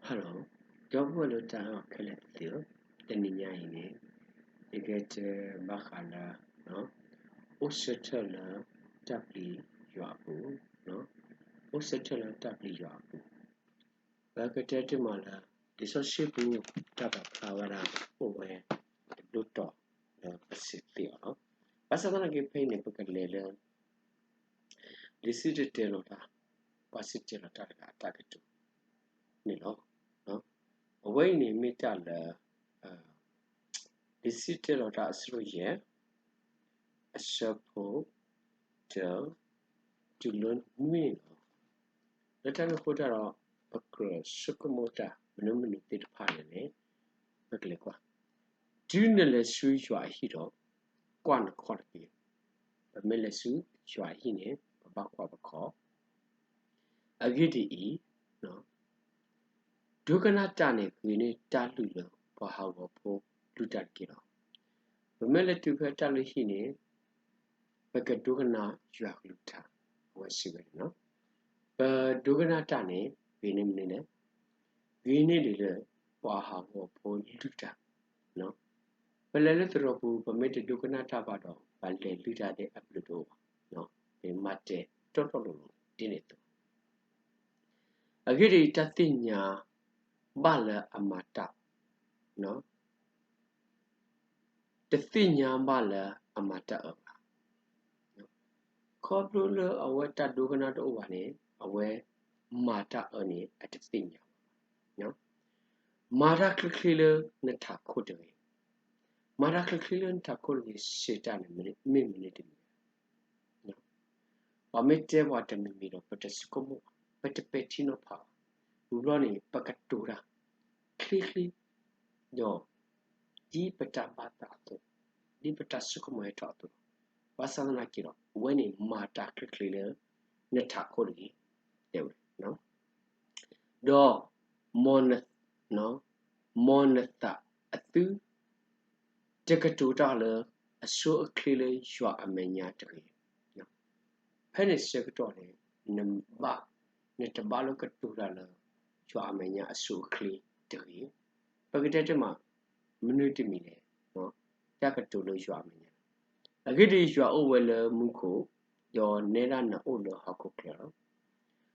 Hello, ဒီပုၢ်ဝဲၢ်လၢတၢ်အဲၣ်အီၤခဲလၢာ်သ့ၣ်ဧၢ, တနံၤညါအံၤန့ၣ် ယကတဲဘၣ်ဃးလၢ အိၣ်ဆၢထၢၣ်လၢတၢ်ပျံၤယွၤအပူၤ, အိၣ်ဆၢထၢၣ်လၢတၢ်ပျံၤယွၤအပူၤ, ပကတဲတမံၤလၢ လံာ်စီဆှံပူၤ တၢ်ပာ်ဖျါဝဲဒၣ်အိၣ်ဝဲ တဘျုးတီၤလၢပစံးသ့အီၤလီၤ. ဘၣ်ဆၣ်သနာ်က့ဖဲအံၤန့ၣ် ပကလဲၤလၢ လံာ်စံၣ်တဲၤတဲလီၤတၢ်, ပှၤစံၣ်တဲၤလီၤတၢ်တဂၤအတၢ်ကတိၤန့ၣ်လီၤ. အဝဲအံၤန့ၣ်မ့ၢ်တၢ်လၢ လံာ်စံၣ်တဲၤလီၤတၢ်အဆၢယဲၢ် အဆၢဖိ တၢ တုၤလၢနွံန့ၣ်လီၤ. လၢတၢ်န့ၣ်အဃိတၢ်ဒီး ပကြၢးဆိကမိၣ်တၢ်မနုၤမနုၤသ့ၣ်တဖၣ်န့ၣ်န့ၣ် ပကလဲၤကွၢ်, တုၤနလဲၤဆူယွၤအဟံၣ်ဒီး ကွၢ်နခီၣ်တက့ၢ်. ပမ့ၢ်လဲၤဆူယွၤအဟံၣ်န့ၣ် ပဘၣ်ကွၢ်ပခီၣ် အဂ့ၢ်ဒ်အံၤ, ဒိကနၣ်တၢ်န့ၣ် ဂ့ၤန့ၢ်တၢ်လုၢ်လၢပှၤဟးဂီၤဖိလုၢ်တၢ်တက့ၢ်လီၤ. ပမ့ၢ်လဲၤတုၤဖဲတၢ်လုၢ်ဟံၣ်န့ၣ် ပကဒိကနၣ်ယွၤကလုၢ်ကထါ, အဝဲစံးဝဲန့ၣ်လီၤ. ပဒိကနၣ်တၢ်န့ၣ် ဂ့ၤန့ၢ်မနုၤလဲၣ်, ဂ့ၤန့ၢ်ဒ်လၢပှၤဟးဂီၤဖိလုၢ်တၢ် ပလဲၤလၢသရိာ်ပူၤ ပမ့ၢ်တဒိကနၣ်တၢ်ဘၣ်ဒီး ပှၤလဲၤလုၢ်တၢ်သ့ၣ်အဘျုးတအိၣ်ဘၣ်. ပမၤတဲတီတီလိၤလိၤဒ်န့ၣ်အသိး, အဂ့ၢ်ဒ်အံၤ တၢ်သ့ၣ်ညါဘၣ်လၢအမၤတၢ်, တသ့ၣ်ညါဘၣ်လၢအမၤတၢ်အၢဘၣ်. ခီဖျိလၢအဝဲတၢ်ဒိကနၣ်တအိၣ်ဘၣ်န့ၣ် အဝဲမၤတၢ်အၢန့ၣ် အတသ့ၣ်ညါဘၣ်. မၤတၢ်ချ့ချ့လၢနထးခိၣ်တဂ့ၤ. မၤတၢ်ချ့ချ့လၢနထးခိၣ်တဂ့ၤ စံးတၢ်န့ၣ် မ့ၢ်မနုၤတမံၤ ပှၤမ့ၢ်တဲပှၤတမံၤမံၤဒီး ပတဆိကမိၣ်ဘၣ်, ပတပဲာ်ထံနီၤဖးဘၣ်. ဝံၤဘျီန့ၣ် ပကတိၤတၢ်ချ့ချ့, ဒီး ဒ်ပတၢ်ဘၣ်သးအသိး, ဒ်ပတၢ်ဆိကမိၣ်ဟဲထီၣ်အသိးလီၤ. ဘၣ်ဆၣ်သနာ်က့ဒီး အဝဲန့ၣ်မၤတၢ်ချ့ချ့လၢ နထးခိၣ်တဂ့ၤ, တဲဝဲ, ဒီး မ်နသးအသု တကတိၤတၢ်လၢအဆိအချ့လၢယွၤအမဲာ်ညါတဂ့ၤ. ဖဲန့ၣ်ဆၢကတီၢ်န့ၣ် နဘၣ်, နတဘၣ်လၢကတိၤတၢ်လၢ ယွၤအမဲာ်ညါအဆိအချ့တဂ့ၤ. ပကတဲတမံၤ မနုၤတမံၤလဲၣ်, တၢ်ကတိၤလၢယွၤအမဲာ်ညါ, အဂ့ၢ်ဒ်အံၤ ယွၤအိၣ်ဝဲလၢမူခိၣ်, ဒီးနဲဒၣ်နအိၣ်လၢဟီၣ်ခိၣ်ချၢလီၤ.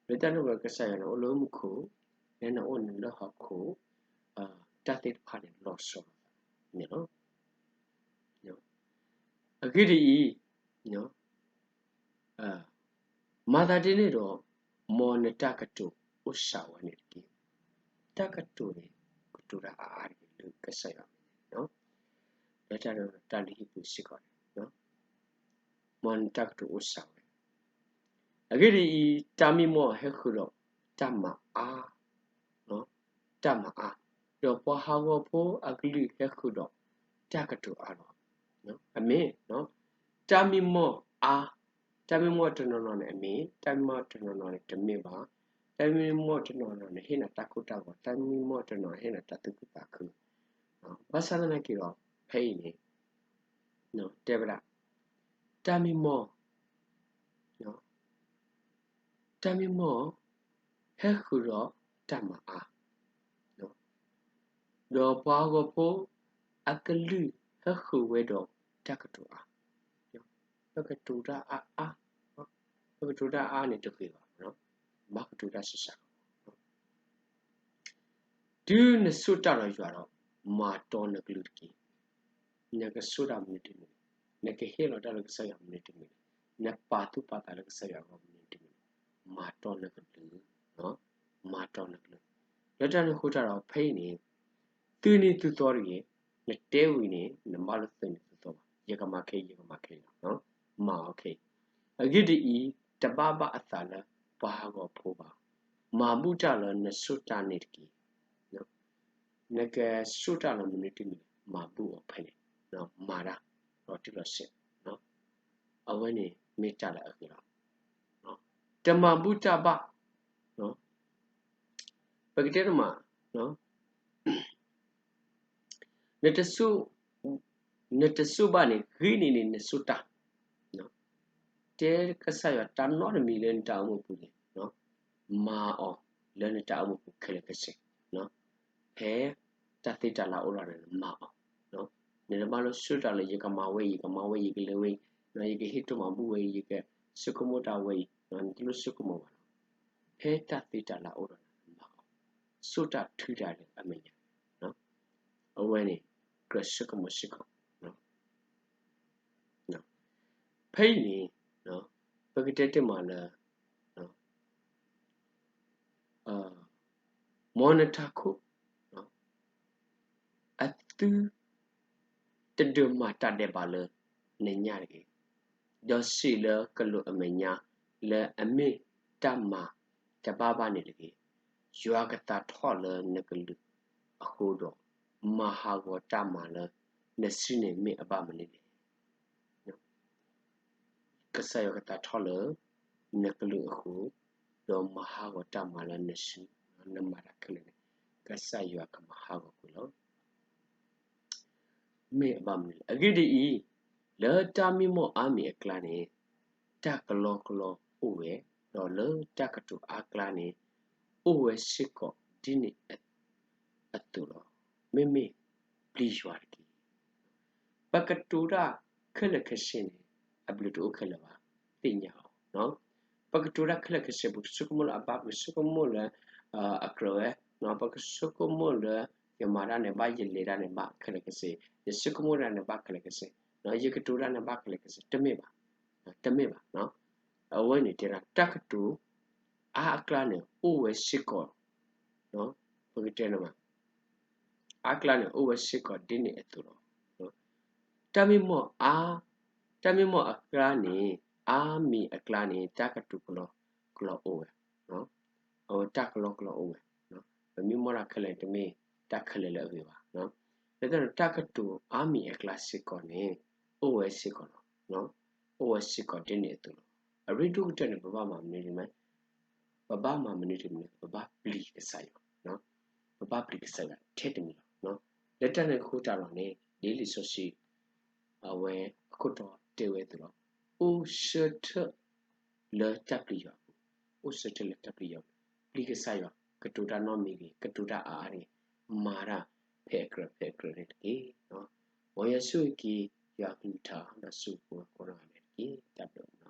လၢတၢ်န့ၣ်အဃိ ကစၢ်ယွၤန့ၣ်အိၣ်လၢမူခိၣ်, နဲဒၣ်နအိၣ်န့ၣ်လၢဟီၣ်ခိၣ်, တၢ်သ့ၣ်တဖၣ်န့ၣ်လီၤဆီလိာ်သးန့ၣ်လီၤ. အဂ့ၢ်ဒ်အံၤ, မၤသးဒ်န့ၣ်ဒီး, မ်နတၢ်ကတိၤအိၣ်စှၤဝဲန့ၣ်တက့ၢ်. တၢ်ကတိၤန့ၣ် ကတိၤတၢ်အါအါတက့ၢ်လၢကစၢ်ယွၤအမဲာ်ညါန့ၣ်, လၢတၢ်လၢဟံၣ်ပူၤစ့ၢ်ကီးန့ၣ်, မ်နတၢ်ကတိၤအိၣ်စှၤဝဲ, အဂ့ၢ်ဒ်အံၤ, တၢ်မံမီၢ်ဟဲဃုာ်ဒီးတၢ်မၤအါ တၢ်မၤအါ, ဒီးပှၤဟးဂီၤဖိအကလုၢ်ဟဲဃုာ်ဒီးတၢ်ကတိၤအါလီၤ. အမ့ၢ်, တၢ်မံမီၢ်အါ, တၢ်မံမီၢ်တနီၤနီၤန့ၣ်အမ့ၢ်, တၢ်မံမီၢ်တနီၤနီၤန့ၣ်တမ့ၢ်ဘၣ်, တၢ်မံမီၢ်တနီၤနီၤန့ၣ် ဟ့ၣ်နၤတၢ်ကိၢ်တၢ်ဂီၤ, တၢ်မံမီၢ်တနီၤဟ့ၣ်နၤတၢ်သူၣ်ခုသးခု, ဘၣ်ဆၣ်သနာ်က့ဒီး ဖဲအံၤန့ၣ် တဲဝဲဒၣ်, တၢ်မံမီၢ် တၢ်မံမီၢ် ဟဲဃုာ်ဒီးတၢ်မၤအါ, ဒီးပှၤဟးဂီၤဖိအကလုၢ်ဟဲဃုာ်ဝဲဒီးတၢ်ကတိၤအါ, ပကတိၤတၢ်အါအါ, ပကတိၤတၢ်အါန့ၣ်တဂ့ၤဘၣ်, ဘၣ်ကတိၤတၢ်စှၤစှၤလီၤ. တုၤနဆိၣ်တၢ်ဒီးယွၤဒီး မၤတီနကလုၢ်တက့ၢ်. နကဆိၣ်တၢ်မနုၤတမံၤ, နကဟ့ၣ်လီၤတၢ်လၢကစၢ်ယွၤမနုၤတမံၤ, နပာ်သူၣ်ပာ်သးလၢကစၢ်ယွၤအဂီၢ်မနုၤတမံၤ, မၤတီနကလုၢ်, မၤတီနကလုၢ်, လၢတၢ်န့ၣ်အဃိတၢ်ဒီးဖဲအံၤန့ၣ်, သုနံၤသုသီတဂ့ၤ, နတဲဝံၤန့ၣ် နဘၣ်လၢသုနံၤသုသီဘၣ်, ယကမၤခဲအံၤ ယကမၤခဲအံၤလီၤ, မၤအီၤခဲအံၤ, အဂ့ၢ်ဒ်အံၤ, တဘၣ်ဘၣ်အသးလၢပှၤဟးဂီၤဖိဘၣ်, မၤဘူၣ်တၢ်လၢနဆိၣ်တၢ်န့ၣ်တက့ၢ်. နကဆိၣ်တၢ်လၢမနုၤတမံၤ မၤဘူၣ်အီၤဖဲန့ၣ်, မၤတၢ်လီၤတံၢ်လီၤဆဲး, အဝဲန့ၣ်မ့ၢ်တၢ်လၢအဂ့ၤလီၤ. တမၤဘူၣ်တၢ်ဘၣ်, ပကတဲတမံၤ, နတဆိၣ်, နတဆိၣ်ဘၣ်န့ၣ် ဂ့ၤန့ၢ်န့ၣ်နဆိၣ်တၢ်, တဲကစၢ်ယွၤတၢ်နီတမံၤလၢနတၢ်အိၣ်မူပူၤန့ၣ်, မၤအီၤလၢနတၢ်အိၣ်မူပူၤခဲလၢာ်ခဲဆ့ ဖဲတၢ်သ့တၢ်လၢ်အိၣ်ဒီးနၤန့ၣ် မၤအီၤ, နတဘၣ်လၢဆိၣ်တၢ်လၢ ယကမၤဝဲအံၤ, ယကမၤဝဲအံၤ, ယကလဲၤဝဲအံၤ, ယကဟ့ၣ်တိၢ်မၤဘူၣ်ဝဲအံၤ, ယကဆိကမိၣ်တၢ်ဝဲအံၤ, နတလိၣ်ဆိကမိၣ်ဘၣ်လီၤ. ဖဲတၢ်သ့တၢ်လၢ်အိၣ်ဒီးနၤန့ၣ် မၤအီၤ, ဆိၣ်တၢ်ထုတၢ်လၢအမဲာ်ညါ, အဝဲန့ၣ် ကြၢးဆိကမိၣ်စ့ၢ်ကီး ဖဲအံၤန့ၣ် ပကတဲတ့ၢ်မးလၢ မ်နထးခိၣ် အသုတဒုးမၤတၢ်ဒဲးဘးလၢနညၣ်တဂ့ၤ, ဒီးစံးလၢကလူးအမဲာ်ညါ လၢအမ့ၢ်တၢ်မၤတဘၣ်ဘၣ်န့ၣ်တဂ့ၤ. ယွၤကသးထီၣ်လၢနကလုာ်အဃိဒီး မၤဟးဂီၤတၢ်မၤလၢနစုန့ၣ်မ့ၢ်အဘၣ်မနုၤလဲၣ်. ကစၢ်ယွၤကသးထီၣ်လၢနကလုာ်အဃိ, ဒီးမၤဟးဂီၤတၢ်မၤလၢနစု, နမၤတၢ်ခဲလၢာ်န့ၣ် ကစၢ်ယွၤကမၤဟးဂီၤကွံာ်လီၤ. မ့ၢ်အဘၣ်မနုၤလဲၣ်. အဂ့ၢ်ဒ်အံၤ, လၢတၢ်မံမီၢ်အါမံၤအကျါန့ၣ် တၢ်ကလီကလီအိၣ်ဝဲ, ဒီးလၢတၢ်ကတိၤအါကျါန့ၣ် အိၣ်ဝဲစ့ၢ်ကီးဒ်န့ၣ်အသိးလီၤ. မ့မ့ၢ်ပျံၤယွၤတက့ၢ်. ပကတိၤတၢ်ခဲလၢာ်ခဲဆ့န့ၣ် အဘျုးတအိၣ်ခဲလၢာ်ဘၣ်, သ့ၣ်ညါအီၤ. ပကတိၤတၢ်ခဲလၢာ်ခဲဆ့, ပကဆိကမိၣ်လၢအဘၣ်, ပကဆိကမိၣ်လၢအကြၢးဝဲ, ပကဆိကမိၣ်လၢ ယမၤတၢ်န့ၣ်ဘၣ်, ယလဲၤတၢ်န့ၣ်ဘၣ်ခဲလၢာ်ခဲဆ့, ယဆိကမိၣ်တၢ်န့ၣ်ဘၣ်ခဲလၢာ်ခဲဆ့, ယကတိၤတၢ်န့ၣ်ဘၣ်ခဲလၢာ်ခဲဆ့, တမ့ၢ်ဘၣ်, တမ့ၢ်ဘၣ်. အဝဲန့ၣ်တဲဒၣ် တၢ်ကတိၤအါအကျါန့ၣ် အိၣ်ဝဲစ့ၢ်ကီး, ပကတဲန့ၣ် အါကျါန့ၣ် အိၣ်ဝဲစ့ၢ်ကီးဒ်န့ၣ်အသိးလီၤ. တၢ်မံမီၢ်အါ, တၢ်မံမီၢ်အကျါန့ၣ်, အါမံၤအကျါန့ၣ် တၢ်ကတိၤကလီကလီအိၣ်ဝဲ, အဝဲတၢ်ကလီကလီအိၣ်ဝဲ, ပမ့ၢ်မီၢ်တၢ်ခဲလၢာ်န့ၣ် တမ့ၢ်တၢ်ခဲလၢာ်လၢအဂ့ၤဘၣ်. လၢတၢ်န့ၣ် တၢ်ကတိၤအါမံၤအကျါစ့ၢ်ကီးန့ၣ် အိၣ်ဝဲစ့ၢ်ကီးလီၤ. အိၣ်ဝဲစ့ၢ်ကီးဒ်န့ၣ်အသိးလီၤ. အရ့ဒိၣ်ကတၢၢ်န့ၣ် ပဘၣ်မၤမနုၤတမံၤ, ပဘၣ်မၤမနုၤတမံၤန့ၣ် ပဘၣ်ပျံၤကစၢ်ယွၤ, ပဘၣ်ပျံၤကစၢ်ယွၤထဲတမံၤလီၤ. လၢတၢ်န့ၣ်အဃိတၢ်လီၤန့ၣ် ဒ်လံာ်စီဆှံ အဝဲအခိၣ်တီတဲဝဲအသိးလီၤ. အိၣ်ဆၢထၢၣ်လၢတၢ်ပျံၤယွၤအပူၤ, အိၣ်ဆၢထၢၣ်လၢတၢ်ပျံၤယွၤအပူၤ, ပျံၤကစၢ်ယွၤ, ကတိၤတၢ်နီတမံၤဂ့ၤ, ကတိၤတၢ်အါအါဂ့ၤ, မၤတၢ်ဖဲအကြၢးဖဲအကြၢးန့ၣ်တက့ၢ်. မ်ယွၤဆိၣ်ဂ့ၤက့ၤ ယွၤအကလုၢ်ကထါ ဒီးဆိၣ်ဂ့ၤကိးဂၤဒဲးတက့ၢ်. တၢ်ဘျုး